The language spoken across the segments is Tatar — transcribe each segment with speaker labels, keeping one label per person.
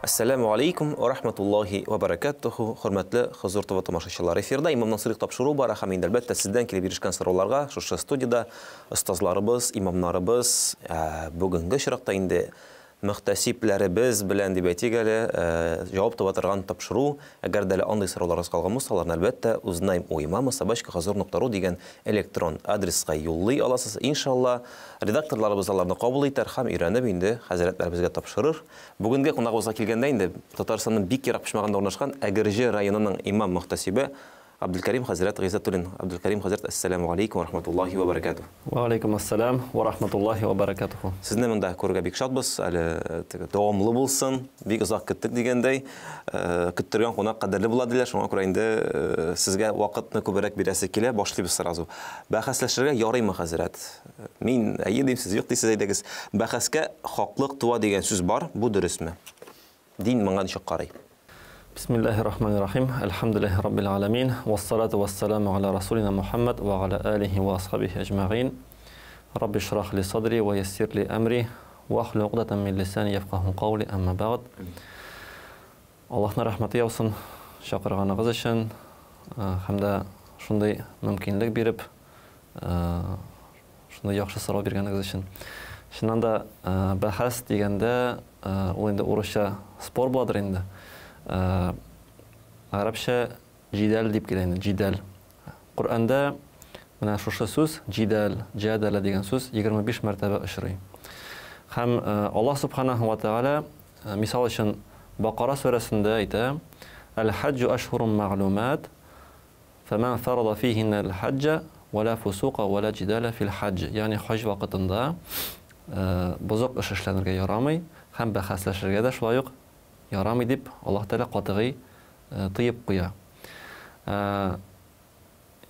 Speaker 1: Әссәләмү алейкум ва рахматуллахи ва баракатуху, хөрмәтле Хозур ТВ тамашачылары. Эфирда Имамнан сорыйк тапшыру бара һәм инде әлбәттә сездән килеп ирешкән сорауларга шушы студиядә остазларыбыз, имамнарыбыз, бүгенге очракта инде мөхтәсибләребез белән дип әйтик әле, җавап таба торган тапшыру. Әгәр дә әле андый сорауларыгыз калган булса, аларны әлбәттә узнаем у имама собачка хозур нокта ру дигән электрон адреска юллый аласыз. Иншалла, редакторларыбыз аларны кабул итәр һәм өйрәнеп инде хәзрәтләребезгә тапшырыр. Бүгенге кунагыбызга килгәндә инде Татарстанның бик ерак почмагында урнашкан Әгерҗе районының имам-мөхтәсибе Абделкәрим хәзрәт Гыйззәтуллин. Абделкәрим хәзрәт, әссәламү галәйкүм вә рахматуллаһи вә бәрәкәтүһ.
Speaker 2: Вә галәйкүм әссәлам вә рахматуллаһи вә бәрәкәтүһ.
Speaker 1: Сезне монда күрергә бик шатбыз. Әле теге дәвамлы булсын. Бик озак көттек дигәндәй. Көттергән кунак кадерле була диләр. Шуңа күрә инде сезгә вакытны күбрәк бирәсе килә. Башлыйбыз сразу. Бәхәсләшергә ярыймы, хәзрәт? Мин әйе дим, сез юк дисез, әйдәгез. Бәхәскә хаклык туа дигән сүз бар. Бу дөресме? Дин моңа ничек карый?
Speaker 2: Бисмиллаһир рахманир рахим. Әлхәмдүлиллаһи раббил аламин. Вассалату вассаламу аля расулина Мухаммад ва аля алихи ва асхабихи аҗмәгыйн. Рабби шрах ли садри ва яссир ли әмри ва ахлил угдатан мин лисани яфкаху каули. Әмма бәгъд. Аллаһның рәхмәте яусын чакырганыгыз өчен һәм дә шундый мөмкинлек биреп, Шундый яхшы сорау биргәнегез өчен. Чыннан да, бәхәс дигәндә, ул инде урысча спор буладыр инде. Гарәпчә җидәл дип килә инде, җидәл. Коръәндә менә шушы сүз, җидәл, җәдәлә дигән сүз 25 мәртәбә очрый. Һәм Аллаһ субханаһу ва тәгалә, мисал өчен, Бакара сүрәсендә әйтә, Әл-хаҗҗу ашһурун мәгълүмат, Фәмән фарада фиһиннәл хаҗҗа вә лә фусука вә лә җидәлә фил хаҗ. Ягъни хаҗ вакытында бозык эш эшләнергә ярамый һәм бәхәсләшергә дә шулай ук ярамый дип Аллаһ Тәгалә катгый тыеп куя.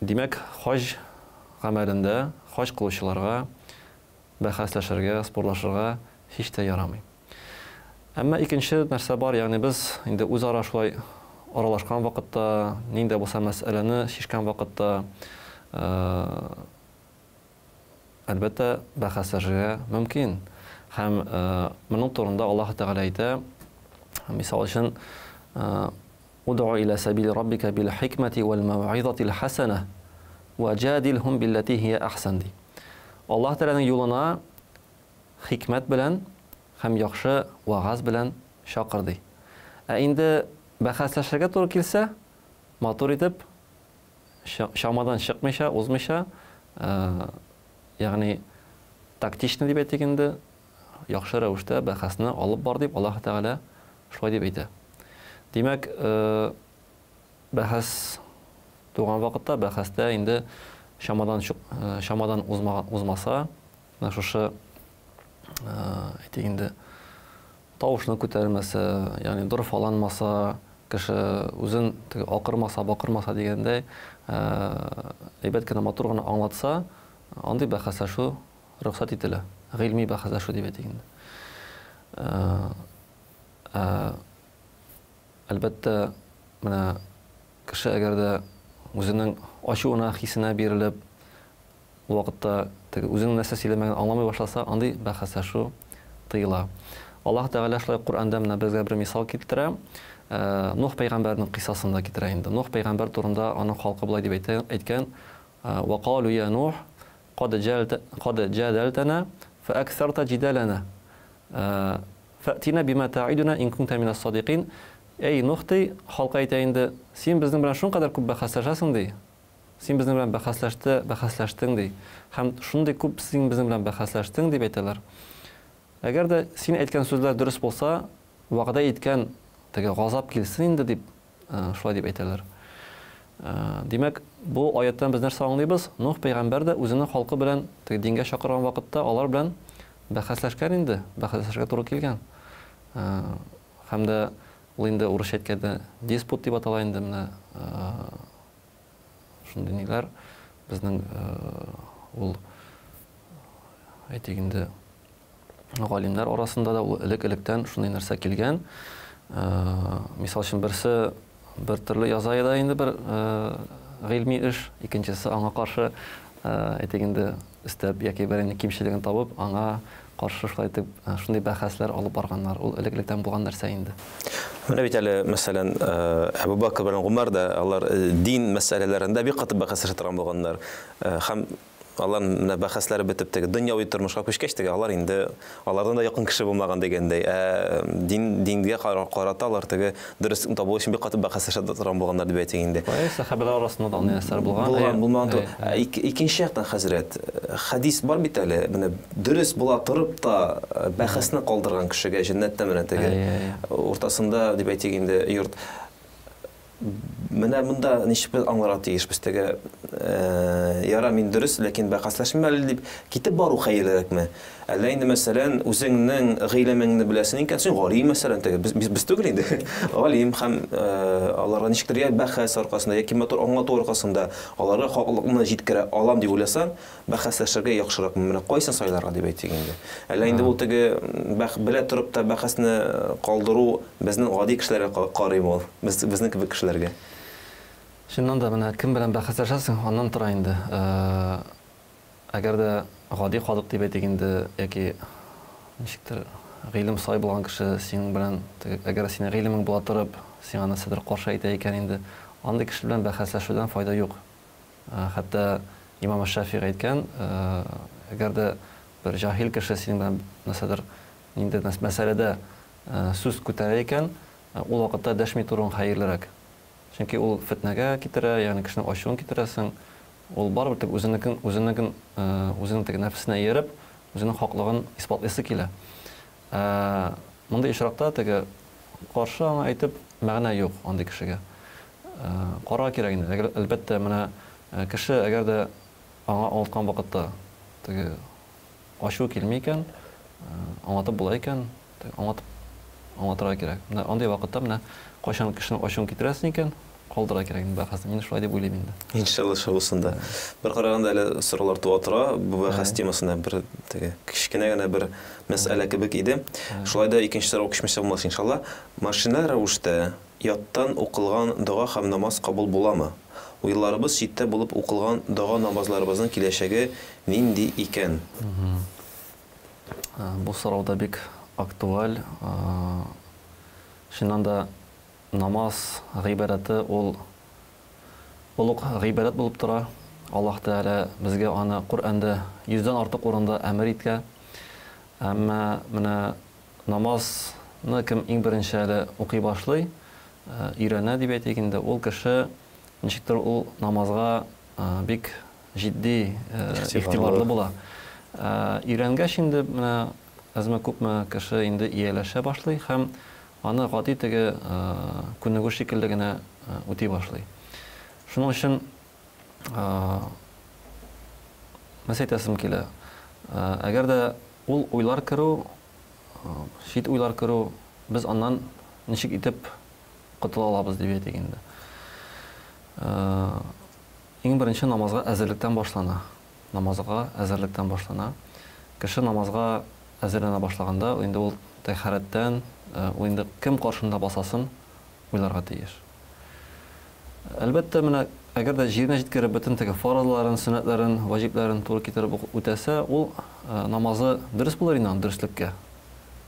Speaker 2: Димәк, хаҗ гамәлендә хаҗ кылучыларга бәхәсләшергә, спорлашырга һич тә ярамый. Әмма икенче нәрсә бар, ягъни без инде үзара шулай аралашкан вакытта, нинди дә булса мәсьәләне чишкән вакытта, әлбәттә, бәхәсләшергә мөмкин. Һәм моның турында Аллаһ Тәгалә әйтә, мисал өчен, Удъу иля сәбили раббика бил хикмәти вәл мәүгыйзатил хәсәнә вә җадилһум билләти һия әхсән ди. Аллаһ Тәгаләнең юлына хикмәт белән һәм яхшы вәгазь белән чакыр, ди. Ә инде бәхәсләшергә туры килсә, матур итеп, чамадан чыкмыйча, узмыйча, ягъни тактично дип әйтик инде, яхшы рәвештә бәхәсне алып бар дип Аллаһ Тәгалә шулай дип әйтә. Димәк, бәхәс туган вакытта, бәхәстә инде чамадан чамадан узмаса, Менә шушы, әйтик инде, тавышны күтәрмәсә, ягъни дорфаланмаса, кеше үзен теге акырмаса, бакырмаса дигәндәй, әйбәт кенә, матур гына аңлатса, андый бәхәсләшү рөхсәт ителә. Гыйльми бәхәсләшү дип әйтик инде. Әлбәттә, менә кеше әгәр дә үзенең ачуына, хисенә бирелеп, Ул вакытта теге үзенең нәрсә сөйләмәген аңламый башласа, андый бәхәсләшү тыела. Аллаһ Тәгалә шулай Коръәндә менә безгә бер мисал китерә. Нух пәйгамбәрнең кыйссасын да китерә инде. Нух пәйгамбәр турында аның халкы болай дип әйтә, әйткән, Ва калу я Нух, кад җадәлтәнә, фәәксәртә җидәләнә. Фәтина бима та'идуна ин кунта минас садикин. Әй, Нух, ди, халкы әйтә инде, син безнең белән шуңкадәр күп бәхәсләшәсең, ди. Син безнең белән бәхәсләште, бәхәсләштең, ди. Һәм шундый күп син безнең белән бәхәсләштең, дип әйтәләр. Әгәр дә син әйткән сүзләр дөрес булса, вәгъдә иткән теге газап килсен инде, дип, шулай дип әйтәләр. Димәк, бу аяттан без нәрсә аңлыйбыз? Нух пәйгамбәр дә үзенең халкы белән теге дингә чакырган вакытта алар белән бәхәсләшкән инде, бәхәсләшергә туры килгән. Һәм дә ул инде урысча әйткәндә диспут дип атала инде менә Шундый ниләр безнең ул әйтик инде галимнәр арасында да ул элек-электән шундый нәрсә килгән. Мисал өчен берсе бер төрле яза да инде бер гыйльми эш, икенчесе аңа каршы әйтик инде өстәп яки бер инде кимчелеген табып, аңа каршы шулай итеп шундый бәхәсләр алып барганнар. Ул элек-электән булган нәрсә инде.
Speaker 1: Менә бит әле, мәсәлән, Әбу Бәкр белән Гомәр дә алар дин мәсьәләләрендә бик каты бәхәсләшә торган булганнар. Һәм алар менә бәхәсләре бетеп теге дөньяви тормышка күчкәч теге алар инде алардан да якын кеше булмаган дигәндәй. Ә дин дингә карата алар теге дөреслекне табу өчен бик каты бәхәсләшә торган булганнар дип әйтик инде.
Speaker 2: Бай сәхабәләр арасында да андый нәрсәләр булган.
Speaker 1: Булган, булмаган түгел. Ә икенче яктан, хәзрәт, хәдис бар бит әле, менә дөрес була торып та бәхәсне калдырган кешегә җәннәттә менә теге уртасында дип әйтик инде йорт. Менә монда ничек без аңларга тиешбез теге, яра мин дөрес, ләкин бәхәсләшмим әле дип китеп бару хәерлерәкме? Әллә инде, мәсәлән, үзеңнең гыйлемеңне беләсең икән, син галим, мәсәлән, теге, без, без, без түгел инде, галим һәм аларга ничектер я бәхәс аркасында, яки матур аңлату аркасында аларга хаклыкны җиткерә алам дип уйласаң, бәхәсләшергә яхшыракмы? Менә кайсын сайларга дип әйтик инде. Әллә инде ул теге белә торып та бәхәсне калдыру безнең гади кешеләргә карыймы ул? Без, безнең кебек кешеләргә.
Speaker 2: Чыннан да, менә кем белән бәхәсләшәсең, аннан тора инде. Әгәр дә гади халык дип әйтик инде, яки ничектер гыйлем сай булган кеше синең белән, әгәр синең гыйлемең була торып, сиңа нәрсәдер каршы әйтә икән инде, андый кеше белән бәхәсләшүдән файда юк. Хәтта имам Шәфигъ әйткән, әгәр дә бер җаһил кеше синең белән нәрсәдер, ниндидер мәсьәләдә сүз күтәрә икән, ул вакытта дәшми торуың хәерлерәк. Чөнки ул фетнәгә китерә, ягъни кешенең ачуын китерәсең. Ул барыбер тик үзенекен, үзенекен, үзенең теге нәфесенә ияреп, үзенең хаклыгын исбатлыйсы килә. Ә мондый очракта теге каршы аңа әйтеп мәгънә юк андый кешегә. Карарга кирәк инде. Әгәр, әлбәттә, менә кеше әгәр дә аңа аңлаткан вакытта теге ачуы килми икән, аңлатып була икән, аңлатып аңлатырга кирәк. Менә андый вакытта менә кайчан кешенең ачуын китерәсең икән, калдырырга кирәк инде бәхәсне. Мин шулай дип уйлыйм инде.
Speaker 1: Иншалла, шулай булсын да. Бер караганда әле сораулар туа тора. Бу бәхәс темасына бер теге кечкенә генә бер мәсьәлә кебек иде. Шулай да икенче сорау күчмәсә булмас, иншалла. Машиналь рәвештә яттан укылган дога һәм намаз кабул буламы? Уйларыбыз читтә булып укылган дога-намазларыбызның киләчәге нинди икән?
Speaker 2: Бу сорау да бик актуаль. Чыннан да, намаз гыйбадәте ул олуг гыйбадәт булып тора. Аллаһ Тәгалә безгә аны Коръәндә йөздән артык урында әмер иткән. Әмма менә намазны кем иң беренче әле укый башлый, өйрәнә дип әйтик инде, ул кеше ничектер ул намазга бик җитди, игътибарлы була. Өйрәнгәч инде менә әзме-күпме кеше инде ияләшә башлый һәм аны гади теге күнегү шикелле генә үти башлый. Шуның өчен нәрсә әйтәсем килә? Әгәр дә ул уйлар керү, чит уйлар керү, без аннан ничек итеп котыла алабыз дип әйтик инде. Иң беренче намазга әзерлектән башлана. Намазга әзерлектән башлана. Кеше намазга әзерләнә башлаганда, инде ул тәһарәттән, ул инде кем каршында басасын уйларга тиеш. Әлбәттә, менә әгәр дә җиренә җиткереп бөтен теге фарызларын, сөннәтләрен, ваҗибләрен туры китереп үтәсә, ул намазы дөрес булыр инде аның дөреслеккә.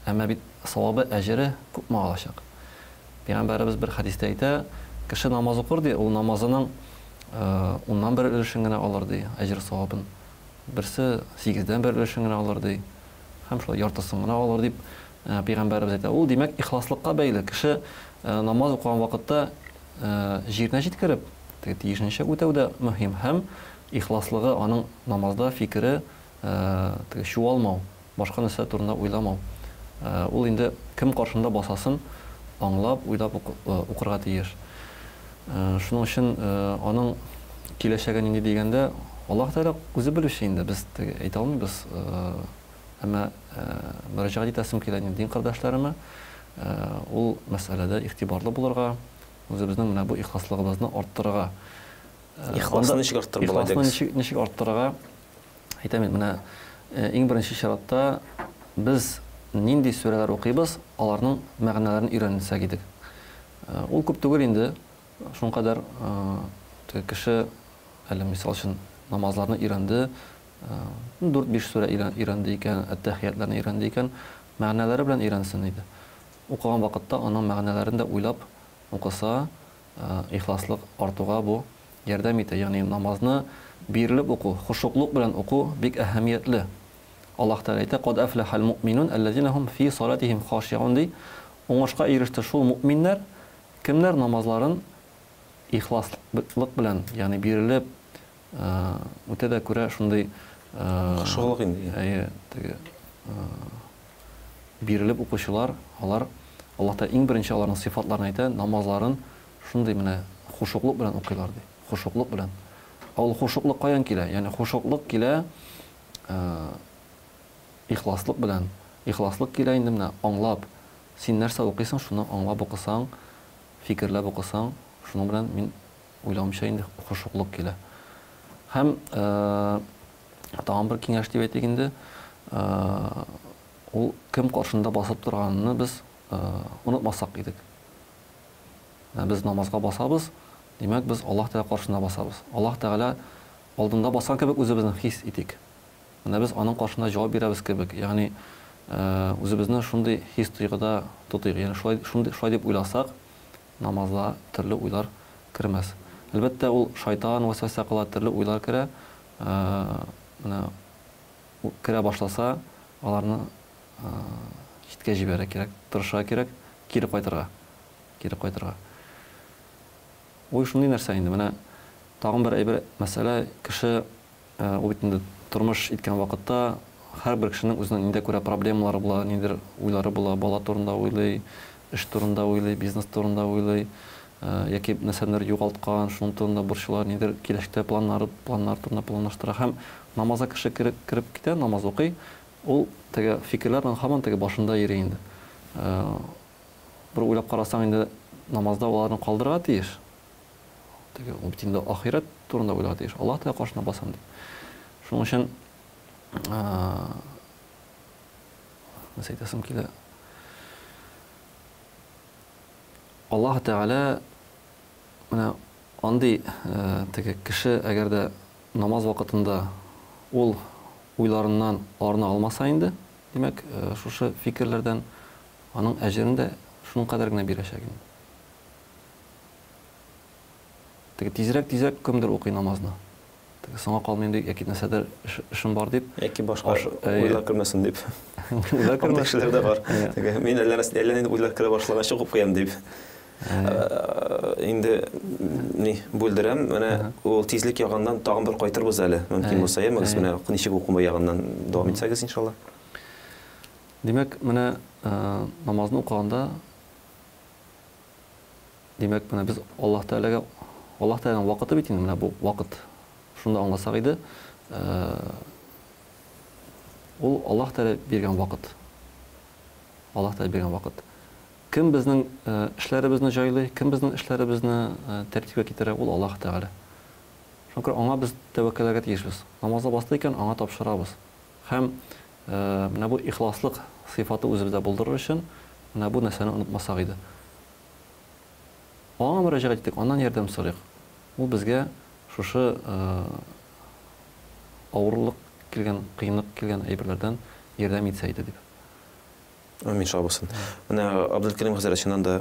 Speaker 2: Әмма бит савабы, әҗере күпме алачак. Пәйгамбәребез бер хәдистә әйтә, кеше намаз укыр ди, ул намазының уннан бер өлешен генә алыр ди, әҗер савабын. Берсе сигездән бер өлешен генә алыр ди, һәм шулай яртысын гына алыр дип пәйгамбәребез әйтә. Ул, димәк, ихласлыкка бәйле. Кеше намаз укыган вакытта җиренә җиткереп, теге тиешенчә үтәү дә мөһим һәм ихласлыгы аның намазда фикере теге чуалмау, башка нәрсә турында уйламау. Ул инде кем каршында басасын аңлап, уйлап укырга тиеш. Шуның өчен аның киләчәге нинди дигәндә, Аллаһ Тәгалә үзе белүче инде, без теге әйтә алмыйбыз. Әмма мөрәҗәгать итәсем килә инде дин кардәшләремә, ул мәсьәләдә игътибарлы булырга, үзебезнең менә бу ихласлыгыбызны арттырырга.
Speaker 1: Ихласны ничек арттырып була
Speaker 2: дигез? Ихласны ничек арттырырга? Әйтәм бит, менә иң беренче чиратта без нинди сүрәләр укыйбыз, аларның мәгънәләрен өйрәнсәк идек. Ул күп түгел инде, шуның кадәр теге кеше әле мисал өчен намазларны өйрәнде, Дүрт-биш сүрә өйрәнде икән, әттәхиятләрне өйрәнде икән, мәгънәләре белән өйрәнсен иде. Укыган вакытта аның мәгънәләрен дә уйлап укыса, ихласлык артуга бу ярдәм итә. Ягъни намазны бирелеп уку, хошуклык белән уку бик әһәмиятле. Аллаһ Тәгалә әйтә, Кад әфләхәл муъминун әлләзина һум фи салатихим хашиун ди. Уңышка иреште шул муъминнәр, кемнәр намазларын ихласлык белән, ягъни бирелеп, үтә дә күрә шундый
Speaker 1: Хошуглык инде.
Speaker 2: Әйе, теге бирелеп укучылар, алар Аллаһ Тәгалә иң беренче аларның сыйфатларын әйтә, намазларын шундый менә хошуглык белән укыйлар ди. Хошуглык белән. Ә ул хошуглык каян килә? Ягъни хошуглык килә ихласлык белән. Ихласлык килә инде менә аңлап. Син нәрсә укыйсың, шуны аңлап укысаң, фикерләп укысаң, шуның белән мин уйлавымча инде хошуклык килә. Һәм тагын бер киңәш дип әйтик инде, ул кем каршында басып торганны без онытмасак идек. Без намазга басабыз, димәк, без Аллаһ Тәгалә каршында басабыз. Аллаһ Тәгалә алдында баскан кебек үзебезне хис итик. Менә без аның каршында җавап бирәбез кебек, ягъни үзебезне шундый хис-тойгыда тотыйк. Ягъни шулай, шундый, шулай дип уйласак, намазда төрле уйлар кермәс. Әлбәттә, ул шайтан вәсвәсә кыла, төрле уйлар керә. Менә керә башласа, аларны читкә җибәрергә кирәк, тырышырга кирәк, кире кайтырга. Кире кайтырга. Уй шундый нәрсә инде. Менә тагын бер әйбер, мәсьәлә, кеше ул бит инде тормыш иткән вакытта һәрбер кешенең үзенең нидә күрә проблемалары була, нидер уйлары була, бала турында уйлый, эш турында уйлый, бизнес турында уйлый, яки нәрсәнедер югалткан, шуның турында борчыла, нидер киләчәктә планнары, планнар турында планлаштыра. Һәм намазга кеше кереп, кереп китә, намаз укый, ул теге фикерләр аның һаман теге башында йөри инде. Бер уйлап карасаң инде намазда аларны калдырырга тиеш. Теге ул бит инде ахирәт турында уйларга тиеш. Аллаһ Тәгалә каршына басам дип. Шуның өчен нәрсә әйтәсем килә? Аллаһ Тәгалә менә андый теге кеше әгәр дә намаз вакытында ул уйларыннан арына алмаса инде, димәк, шушы фикерләрдән аның әҗерен дә шуның кадәр генә бирәчәк инде. Теге тизрәк-тизрәк кемдер укый намазны. Теге соңга калмыйм дип, яки нәрсәдер эшем бар дип.
Speaker 1: Яки башка уйлар кермәсен дип. Уйлар кермәсен. Кешеләр дә бар. Теге мин әллә нәрсә, әллә нинди уйлар керә башлагач укып куям дип. Инде ни бүлдерәм, менә ул тизлек ягыннан тагын бер кайтырбыз әле, мөмкин булса, әйеме, менә ничек укума ягыннан дәвам итсәгез, иншалла.
Speaker 2: Димәк, менә намазны укыганда, димәк, менә без Аллаһ Тәгаләгә, Аллаһ Тәгаләнең вакыты бит инде менә бу вакыт. Шуны да аңласак иде, ул Аллаһ Тәгалә биргән вакыт. Аллаһ Тәгалә биргән вакыт. Кем безнең эшләребезне җайлый, кем безнең эшләребезне тәртипкә китерә, ул Аллаһ Тәгалә. Шуңа күрә аңа без тәвәккәлләргә тиешбез. Намазда басты икән, аңа тапшырабыз. Һәм менә бу ихласлык сыйфаты үзебездә булдырыр өчен менә бу нәрсәне онытмасак иде. Аңа мөрәҗәгать итик, аннан ярдәм сорыйк. Ул безгә шушы авырлык килгән, кыенлык килгән әйберләрдән ярдәм итсә иде дип.
Speaker 1: Амин, шулай булсын. Менә Абдулкәрим хәзрәт, чыннан да,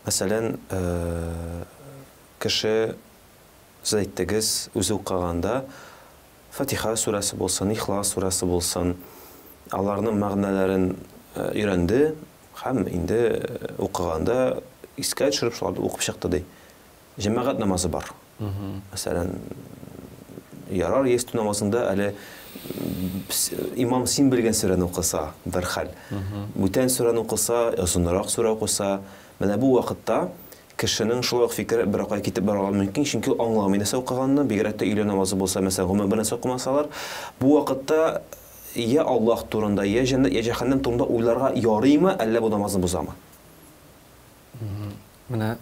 Speaker 1: мәсәлән, кеше, сез әйттегез, үзе укыганда Фатиха сүрәсе булсын, Ихлас сүрәсе булсын, аларның мәгънәләрен өйрәнде һәм инде укыганда искә төшереп шуларны укып чыкты ди. Җәмәгать намазы бар. Мәсәлән, ярар ястү намазында әле имам син белгән сүрәне укыса, бер хәл. Бүтән сүрәне укыса, озынрак сүрә укыса, менә бу вакытта кешенең шулай ук фикере беркая китеп барырга мөмкин, чөнки ул аңламый нәрсә укыганны, бигрәк тә өйлә намазы булса, мәсәлән, гомумән бер нәрсә укымасалар, бу вакытта я Аллаһ турында, я җәннәт, я җәһәннәм турында уйларга ярыймы, әллә бу намазны бозамы?
Speaker 2: Менә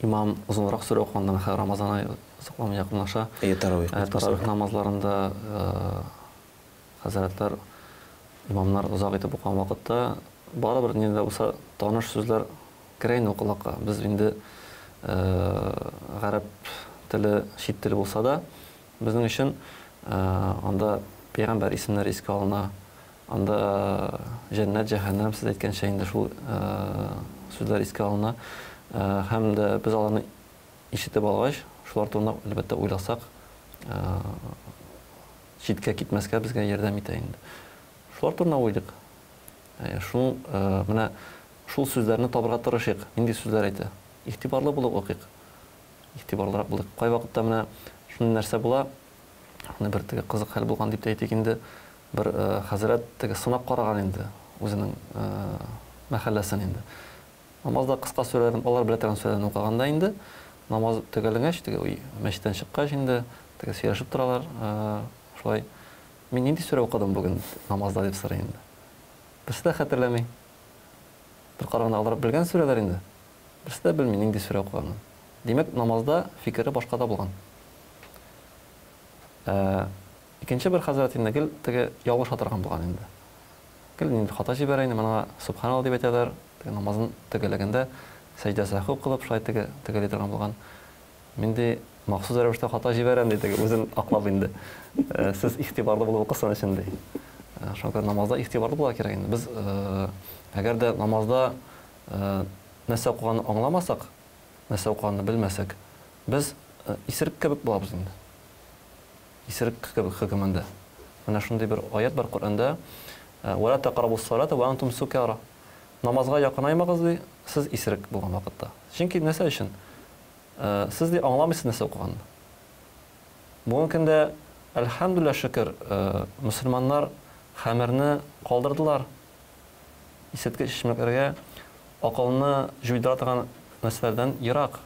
Speaker 2: имам озынрак сүрә укыганда, мәсәлән, Рамазан ае саклану якынлаша.
Speaker 1: Әйе, таравих.
Speaker 2: Таравих намазларында хәзрәтләр, имамнар озак итеп укыган вакытта, барыбер нинди дә булса таныш сүзләр керә инде колакка. Без инде гарәп теле чит тел булса да, безнең өчен Анда пәйгамбәр исемнәре искә алына. Анда җәннәт, җәһәннәм, сез әйткәнчә инде шул сүзләр искә алына. Һәм дә без аларны ишетеп алгач, шулар турында әлбәттә уйласак, читкә китмәскә безгә ярдәм итә инде. Шулар турында уйлыйк. Шул менә шул сүзләрне табырга тырышыйк. Нинди сүзләр әйтә? Игътибарлы булып укыйк. Игътибарлырак булыйк. Кайвакытта менә шундый нәрсә була, шундый бер теге кызык хәл булган дип тә әйтик инде. Бер хәзрәт теге сынап караган инде үзенең мәхәлләсен инде. Намазда кыска сүрәләрен, алар белә торган сүрәләрне укыганда инде, намаз төгәлләнгәч, теге мәчеттән чыккач инде, теге сөйләшеп торалар, шулай. Мин нинди сүрә укыдым бүген намазда дип сорый инде. Берсе дә хәтерләми. Бер караганда алар белгән сүрәләр инде. Берсе дә белми нинди сүрә укыганын. Димәк, намазда фикере башкада булган. Ә, икенче бер хәзрәт инде гел теге ялгыша торган булган инде. Гел нинди хата җибәрә инде, моңа субханалла дип әйтәләр, теге намазын төгәлләгәндә сәҗдә сәхү кылып шулай теге төгәлли торган булган. Мин ди махсус рәвештә хата җибәрәм ди теге үзен аклап инде. Сез игътибарлы булып укысын өчен ди. Шуңа күрә намазда игътибарлы булырга кирәк инде. Без әгәр дә намазда нәрсә укыганны аңламасак, нәрсә укыганны белмәсәк, без исерек кебек булабыз инде. Исерек кебек хөкемендә. Менә шундый бер аять бар Коръәндә. Ва ла тәкрабус салата ва антум сукара. Намазга якынаймагыз ди, сез исерек булган вакытта. Чөнки нәрсә өчен? Сез ди аңламыйсыз нәрсә укыганны. Бүгенге көндә, әлхәмдүлилләһ шөкер, мөселманнар хәмерне калдырдылар. Исерткеч эчемлекләргә акылны җуйдыра торган нәрсәләрдән ерак.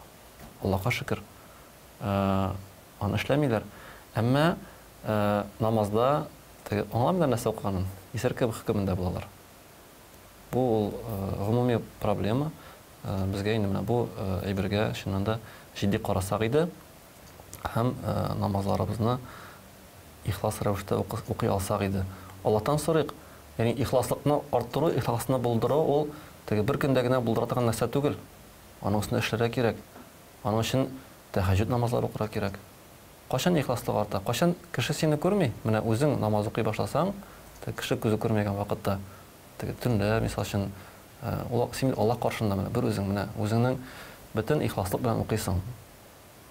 Speaker 2: Аллаһка шөкер. Аны эшләмиләр. Әмма намазда теге аңламыйлар нәрсә укыганын, исерке хөкемендә булалар. Бу ул гомуми проблема. Безгә инде менә бу әйбергә чыннан да җитди карасак иде һәм намазларыбызны ихлас рәвештә укый алсак иде. Аллаһтан сорыйк, ягъни ихласлыкны арттыру, ихласны булдыру ул теге бер көндә генә булдыра торган нәрсә түгел. Аның өстендә эшләргә кирәк. Аның өчен тәһәҗҗүд намазлары укырга кирәк. Кайчан ихласлык арта? Кайчан кеше сине күрми? Менә үзең намаз укый башласаң, теге кеше күзе күрмәгән вакытта, теге төнлә, мисал өчен, ул син бит Аллаһ каршында менә бер үзең, менә үзеңнең бөтен ихласлык белән укыйсың.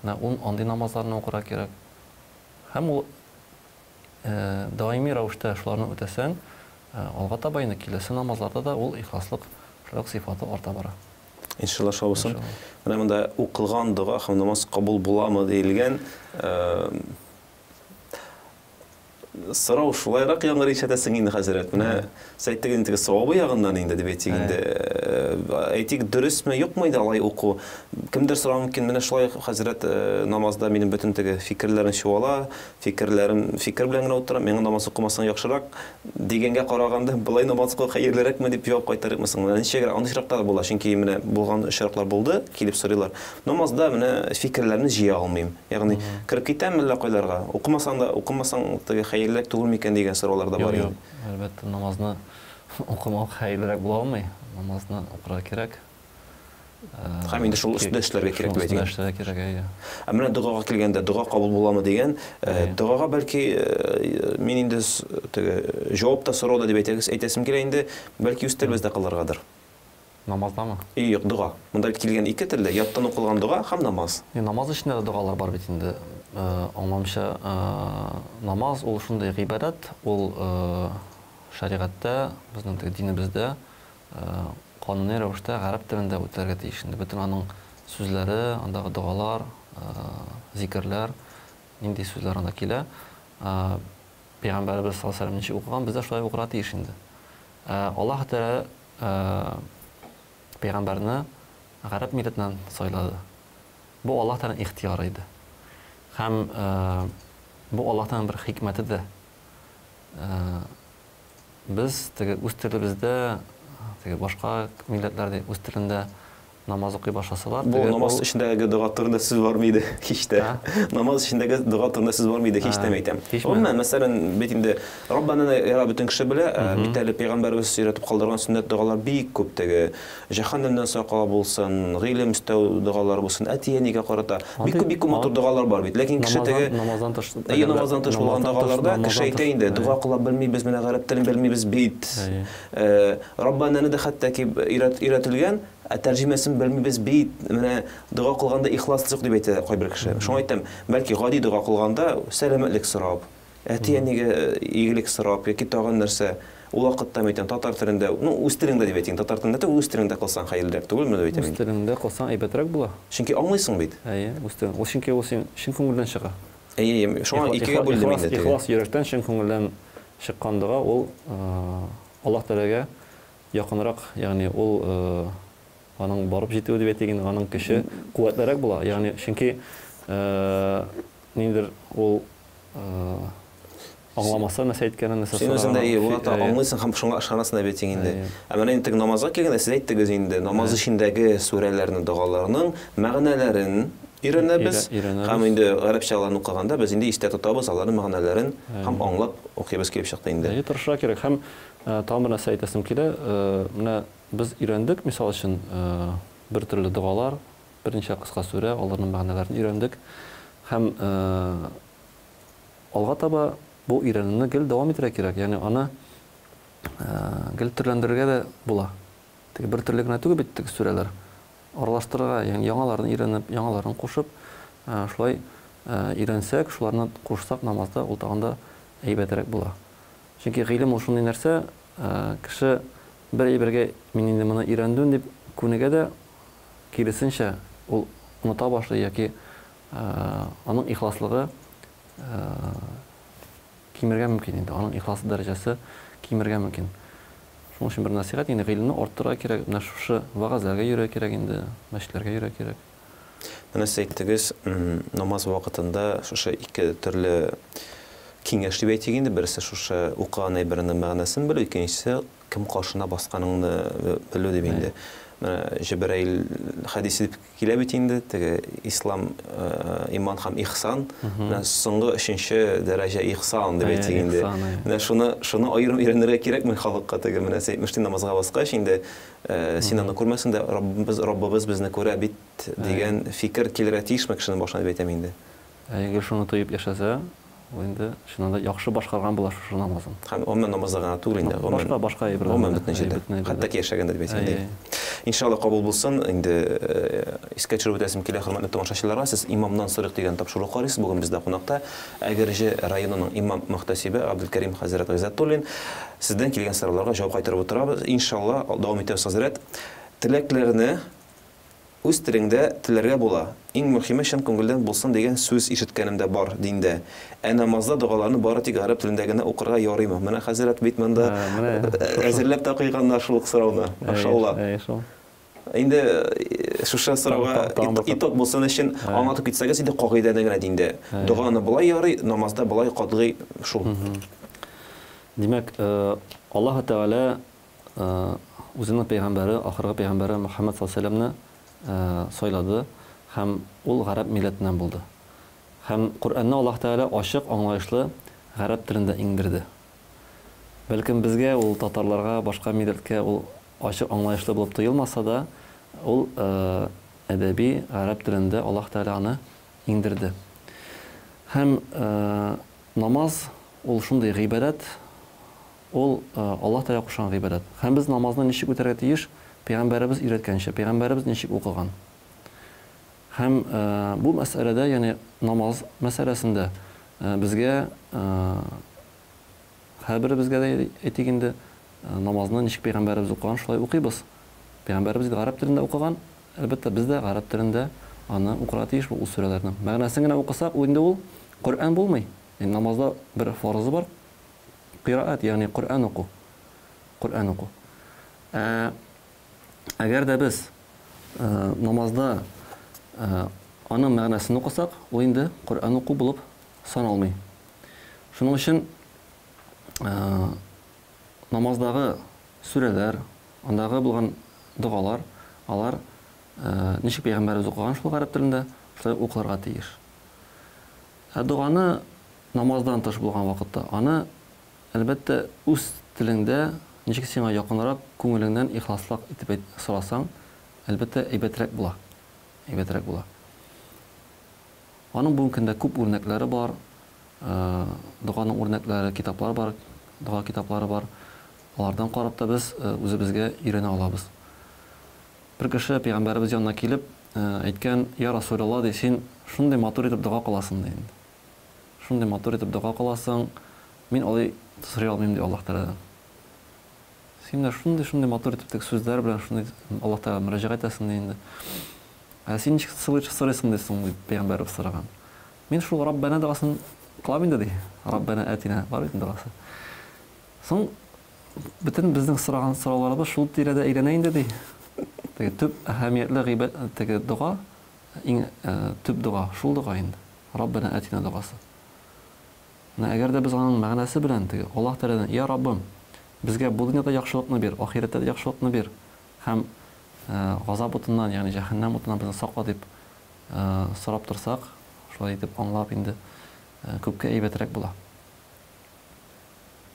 Speaker 2: Менә ул андый намазларны укырга кирәк. Һәм ул даими рәвештә шуларны үтәсәң, алга таба инде киләсе намазларда да ул ихласлык, шулай ук сыйфаты арта бара.
Speaker 1: Иншалла шулай булсын. Менә монда укылган дога һәм намаз кабул буламы диелгән. Сорау шулайрак яңгырый ишетәсең инде, хәзрәт. Менә сез әйттегез инде теге савабы ягыннан инде дип әйтик инде. Әйтик, дөресме, юкмы инде алай уку? Кемдер сорауы мөмкин, менә шулай хәзрәт намазда минем бөтен теге фикерләрем чуала, фикерләрем фикер белән генә утырам, миңа намаз укымасаң яхшырак дигәнгә караганда, болай намаз уку хәерлерәкме дип җавап кайтарырмы соң? Менә ничегрәк, андый очраклар була, чөнки менә булган очраклар булды, килеп сорыйлар. Намазда менә фикерләрне җыя алмыйм. Ягъни, кереп китәм әллә кайларга. Укымасаң да, укымасаң теге хәерлерәк түгел микән дигән сораулар да бар
Speaker 2: инде. Юк, әлбәттә, намазны укымау хәерлерәк була алмый. Намазны укырга кирәк.
Speaker 1: Һәм инде шул өстендә эшләргә кирәк
Speaker 2: дип әйтик. Эшләргә кирәк, әйе.
Speaker 1: Ә менә догага килгәндә, дога кабул буламы дигән, догага бәлки мин инде теге җавап та сорау да дип әйтәгез, әйтәсем килә инде, бәлки үз телебездә кылыргадыр.
Speaker 2: Намаздамы?
Speaker 1: Юк, дога. Монда бит килгән ике телдә, яттан укылган дога һәм намаз.
Speaker 2: Намаз эчендә дә догалар бар бит инде. Аңламча, намаз ул шундый гыйбадәт, ул шәригатьтә, безнең теге динебездә кануни рәвештә гарәп телендә үтәлергә тиеш инде. Бөтен аның сүзләре, андагы догалар, зикерләр, нинди сүзләр анда килә. Пәйгамбәребез саллаллаһу алейһи ва сәлләм ничек укыган, без дә шулай укырга тиеш инде. Аллаһ Тәгалә пәйгамбәрне гарәп милләтеннән сайлады. Бу Аллаһ Тәгаләнең ихтыяры иде. Һәм бу Аллаһ Тәгаләнең бер хикмәте дә. Без теге үз телебездә, теге башка милләтләр дә үз телендә намаз укый башласалар,
Speaker 1: Бу
Speaker 2: теге
Speaker 1: намаз
Speaker 2: ул
Speaker 1: эчендәге дога турында сүз бармый иде һич тә. Намаз эчендәге дога турында сүз бармый иде һич тә, әйтәм. Гомумән, мәсәлән, бит инде Раббананы яра бөтен кеше белә, бит әле пәйгамбәребез өйрәтеп калдырган сөннәт догалар бик күп теге. Җәһәннәмнән сакла булсын, гыйлем өстәү догалары булсын, әти-әнигә карата. Бик күп, бик күп матур догалар бар бит. Ләкин кеше теге
Speaker 2: намаздан тыш,
Speaker 1: әйе, намаздан тыш булган догаларда кеше әйтә инде, дога кыла белмибез, менә гарәп телен белмибез бит. Раббананы да хәтта ки өйрәтелгән, ә тәрҗемәсен белмибез бит. Менә дога кылганда ихлас юк дип әйтә кайбер кеше. Шуңа әйтәм, бәлки гади дога кылганда сәламәтлек сорап, әти-әнигә игелек сорап яки тагын нәрсә, ул вакытта мин әйтәм, татар телендә, ну, үз телеңдә дип әйтим, татар телендә түгел, үз телеңдә кылсаң хәерлерәк түгелме дип әйтәм.
Speaker 2: Үз телеңдә кылсаң әйбәтрәк була.
Speaker 1: Чөнки аңлыйсың бит.
Speaker 2: Әйе, үз телең. Ул чөнки ул син чын күңелдән чыга.
Speaker 1: Әйе, шуңа икегә бүлдем инде.
Speaker 2: Ихлас йөрәктән, чын күңелдән чыккан дога ул Аллаһ Тәгаләгә якынрак, ягъни ул аның барып җитүе дип әйтик инде, аның көче куәтлерәк була. Ягъни чөнки ниндидер ул аңламаса нәрсә әйткәнен, нәрсә
Speaker 1: Син үзең дә ул аңлыйсың һәм шуңа ышанасың да бит инде. Ә менә инде теге намазга килгәндә сез әйттегез инде, намаз эчендәге сүрәләрне, догаларның мәгънәләрен өйрәнәбез. Һәм инде гарәпчә аларны укыганда без инде истә тотабыз аларның мәгънәләрен һәм аңлап укыйбыз килеп чыкты инде.
Speaker 2: Әйе, тырышырга кирәк. Һәм тагын бер нәрсә әйтәсем килә. Менә без өйрәндек, мисал өчен, бер төрле догалар, берничә кыска сүрә, аларның мәгънәләрен өйрәндек. Һәм алга таба бу өйрәнүне гел дәвам итәргә кирәк. Ягъни аны гел төрләндерергә дә була. Теге бер төрле генә түгел бит теге сүрәләр. Аралаштырырга, ягъни яңаларын өйрәнеп, яңаларын кушып, шулай өйрәнсәк, шуларны кушсак намазда, ул тагын да әйбәтрәк була. Чөнки гыйлем ул шундый нәрсә, кеше бер әйбергә мин инде моны өйрәндем дип күнегә дә, киресенчә, ул оныта башлый яки аның ихласлыгы кимергә мөмкин инде, аның ихласы дәрәҗәсе кимергә мөмкин. Шуның өчен бер нәсыйхәт, инде гыйлемне арттырырга кирәк, менә шушы вәгазьләргә йөрергә кирәк инде, мәчетләргә йөрергә кирәк.
Speaker 1: Менә сез әйттегез, намаз вакытында шушы ике төрле киңәш дип әйтик инде, берсе шушы укыган әйбернең мәгънәсен белү, икенчесе кем каршына басканыңны белү дип инде. Менә Җәбраил хәдисе дип килә бит инде, теге ислам, иман һәм ихсан. Менә соңгы өченче дәрәҗә ихсан дип әйтик инде. Менә шуны, шуны аерым өйрәнергә кирәкме халыкка теге менә син әйтмешли намазга баскач инде син аны күрмәсең дә, Раббыбыз, Раббыбыз безне күрә бит дигән фикер килергә тиешме кешенең башына дип әйтәм инде.
Speaker 2: Әгәр шуны тоеп яшәсә, ул инде чыннан да яхшы башкарган була шушы намазын.
Speaker 1: Һәм гомумән намазда гына түгел инде, гомумән.
Speaker 2: Башка, башка әйберләрдә.
Speaker 1: Гомумән бөтен җирдә. Хәтта ки яшәгәндә дип әйтсәң дә. Иншалла кабул булсын. Инде искә төшереп үтәсем килә, хөрмәтле тамашачыларга, сез Имамнан сорыйк дигән тапшыру карыйсыз. Бүген бездә кунакта Әгерҗе районының имам-мөхтәсибе Абделкәрим хәзрәт Гыйззәтуллин. Сездән килгән сорауларга җавап кайтарып утырабыз. Иншалла дәвам итәбез, хәзрәт. Теләкләрне үз телеңдә теләргә була. Иң мөхиме чын күңелдән булсын дигән сүз ишеткәнем дә бар диндә. Ә намазда догаларны бары тик гарәп телендә генә укырга ярыймы? Менә хәзрәт бит монда әзерләп тә куйганнар шул ук сорауны. Машалла. Инде шушы сорауга итог булсын өчен аңлатып китсәгез инде кагыйдәне генә диндә. Доганы болай ярый, намазда болай катгый шул.
Speaker 2: Димәк, Аллаһы Тәгалә үзенең пәйгамбәре, ахыргы пәйгамбәре Мөхәммәд саллаллаһу алейһи ва сәлләмне сайлады һәм ул гарәп милләтеннән булды. Һәм Коръәнне Аллаһ Тәгалә ачык, аңлаешлы гарәп телендә иңдерде. Бәлкем безгә ул татарларга, башка милләткә ул ачык, аңлаешлы булып тоелмаса да, ул әдәби гарәп телендә Аллаһ Тәгалә аны иңдерде. Һәм намаз ул шундый гыйбадәт, Ул, Аллаһ Тәгалә кушкан гыйбадәт. Һәм без намазны ничек үтәргә тиеш? Пәйгамбәребез өйрәткәнчә, пәйгамбәребез ничек укыган. Һәм бу мәсьәләдә, ягъни намаз мәсьәләсендә безгә һәрберебезгә дә әйтик инде, намазны ничек пәйгамбәребез укыган, шулай укыйбыз. Пәйгамбәребез гарәп телендә укыган, әлбәттә, без дә гарәп телендә аны укырга тиеш ул сүрәләрне. Мәгънәсен генә укысак, ул инде ул Коръән булмый. Намазда бер фарызы бар, Кыйраат, ягъни Коръән уку. Коръән уку. Ә әгәр дә без намазда аның мәгънәсен укысак, ул инде Коръән уку булып саналмый. Шуның өчен намаздагы сүрәләр, андагы булган догалар, алар Ничек пәйгамбәребез укыган шул гарәп телендә, шулай укылырга тиеш. Ә доганы намаздан тыш булган вакытта, аны, әлбәттә, үз телеңдә, ничек сиңа якынрак, күңелеңнән ихласлак итеп әйт, сорасаң, әлбәттә, әйбәтрәк була. Әйбәтрәк була. Аның бүгенге көндә күп үрнәкләре бар. Доганың үрнәкләре, китаплар бар, дога китаплары бар. Алардан карап та без үзебезгә өйрәнә алабыз. Бер кеше пәйгамбәребез янына килеп, әйткән, Я Расулалла, ди, син шундый матур итеп дога кыласың, ди инде. Шундый матур итеп дога кыласың, мин алай сорый алмыйм, ди Аллаһ Тәгаләдән. Син менә шундый-шундый матур итеп теге сүзләр белән шундый Аллаһ Тәгаләгә мөрәҗәгать итәсең, ди инде. Ә син ничек сорыйсың, ди соң, дип пәйгамбәребез сораган. Мин шул Раббәнә догасын кылам инде, ди. Раббәнә әтинә бар бит догасы. Соң бөтен безнең сораган сорауларыбыз шул тирәдә әйләнә инде, ди. Теге төп әһәмиятле гыйбад теге дога, иң төп дога шул дога инде. Раббәнә әтинә догасы. Менә әгәр дә без аның мәгънәсе белән теге Аллаһ Тәгаләдән, Я Раббым, безгә бу дөньяда яхшылыкны бир, ахирәттә дә яхшылыкны бир һәм газап утыннан, ягъни җәһәннәм утыннан безне сакла дип сорап торсак, шулай итеп аңлап инде күпкә әйбәтрәк була.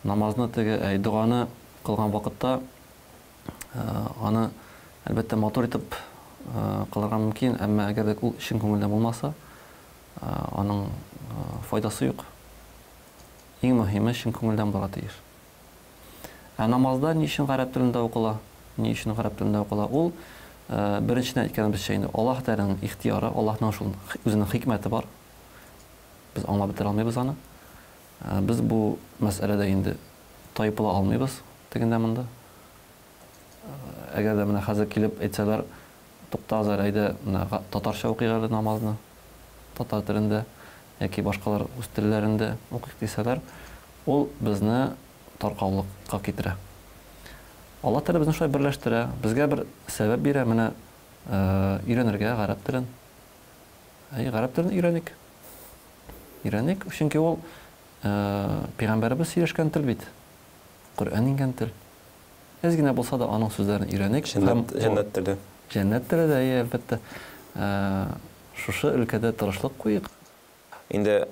Speaker 2: Намазны теге, әй, доганы кылган вакытта аны, әлбәттә, матур итеп кылырга мөмкин, әмма әгәр дә ул чын күңелдән булмаса, аның файдасы юк. Иң мөһиме чын күңелдән булырга тиеш. Ә намазда ни өчен гарәп телендә укыла? Ни өчен гарәп телендә укыла? Ул беренчедән әйткәнебезчә инде Аллаһ Тәгаләнең ихтияры, Аллаһның шул үзенең хикмәте бар. Без аңлап бетерә алмыйбыз аны. Без бу мәсьәләдә инде тайпыла алмыйбыз тегендә-монда. Әгәр дә менә хәзер килеп әйтсәләр, туктагыз әле, әйдә, менә татарча укыйк әле намазны, татар телендә яки башкалар үз телләрендә укыйк дисәләр, ул безне таркаулыкка китерә. Алла Тәгалә безне шулай берләштерә, безгә бер сәбәп бирә, менә өйрәнергә гарәп телен. Әй, гарәп телен өйрәник. Өйрәник, чөнки ул пәйгамбәребез сөйләшкән тел бит. Коръән иңгән тел. Әз генә булса да аның сүзләрен өйрәник.
Speaker 1: Җәннәт, җәннәт теле.
Speaker 2: Җәннәт теле дә, әйе, әлбәттә. Шушы өлкәдә тырышлык куйыйк.
Speaker 1: Инде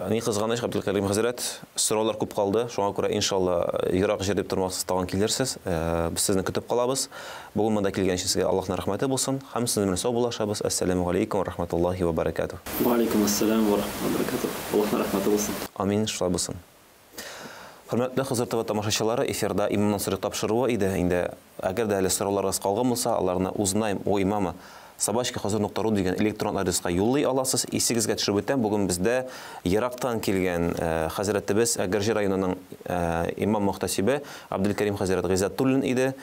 Speaker 1: ни кызганыч, Габделкәрим хәзрәт, сораулар күп калды. Шуңа күрә, иншалла, ерак җир дип тормаксыз, тагын килерсез. Без сезне көтеп калабыз. Бүген монда килгән өчен сезгә Аллаһның рәхмәте булсын. Һәм сезнең белән саубуллашабыз. Әссәламү галәйкүм вә рахматуллаһи вә бәрәкәтүһ.
Speaker 2: Вә алейкум әссәлам вә рахматуллаһи вә бәрәкәтүһ. Аллаһның рәхмәте булсын.
Speaker 1: Амин, шулай булсын. Хөрмәтле Хозур ТВ тамашачылары, эфирда Имамнан сорыйк тапшыруы иде. Инде әгәр дә әле сорауларыгыз калган булса, аларны узнаем у имама собачка хозур нокта ру дигән электрон адреска юллый аласыз. Исегезгә төшереп үтәм, бүген бездә ерактан килгән хәзрәтебез Әгерҗе районының имам-мөхтәсибе Абделкәрим хәзрәт Гыйззәтуллин иде.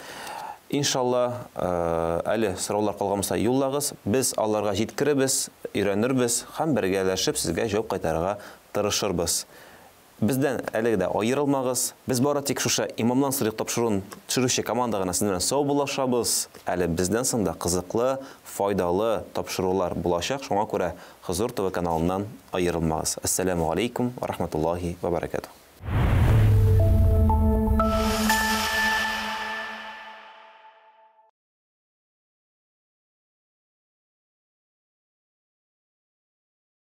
Speaker 1: Иншалла, әле сораулар калган булса юллагыз, без аларга җиткеребез, өйрәнербез һәм бергәләшеп сезгә җавап кайтарырга тырышырбыз. Бездән әлеге дә аерылмагыз. Без бары тик шушы Имамнан сорыйк тапшыруын төшерүче команда гына сезнең белән саубуллашабыз. Әле бездән соң да кызыклы, файдалы тапшырулар булачак, шуңа күрә Хозур ТВ каналыннан аерылмагыз. Әссәләмү галәйкүм вә рахматуллаһи вә бәрәкәтүһ.